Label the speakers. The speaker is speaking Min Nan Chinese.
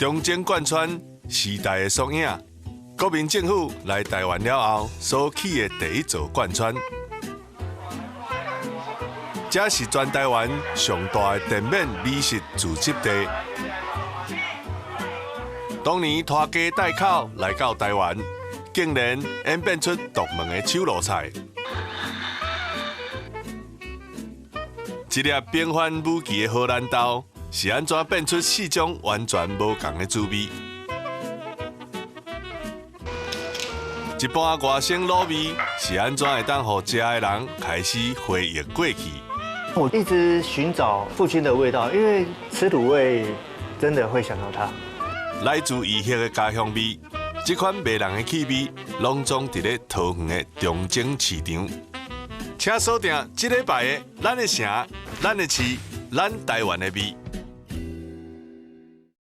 Speaker 1: 長征貫穿時代的縮影，國民政府來台灣了後所起的第一座貫穿，這是全台灣上大的店面美食聚集地。當年拖家帶口來到台灣，竟然演變出獨門的手路菜。一粒平凡無奇的荷蘭豆，是按怎變出四種完全無仝的滋味？一盤外省滷味是按怎會當予食的人開始回憶過去？
Speaker 2: 我一直尋找父親的味道，因為吃滷味真的會想到他。
Speaker 1: 來自異鄉的家鄉味，這款迷人的氣味，攏總佇咧桃園的中正市場。請鎖定這禮拜的《咱的城、咱的市、咱台灣的味》。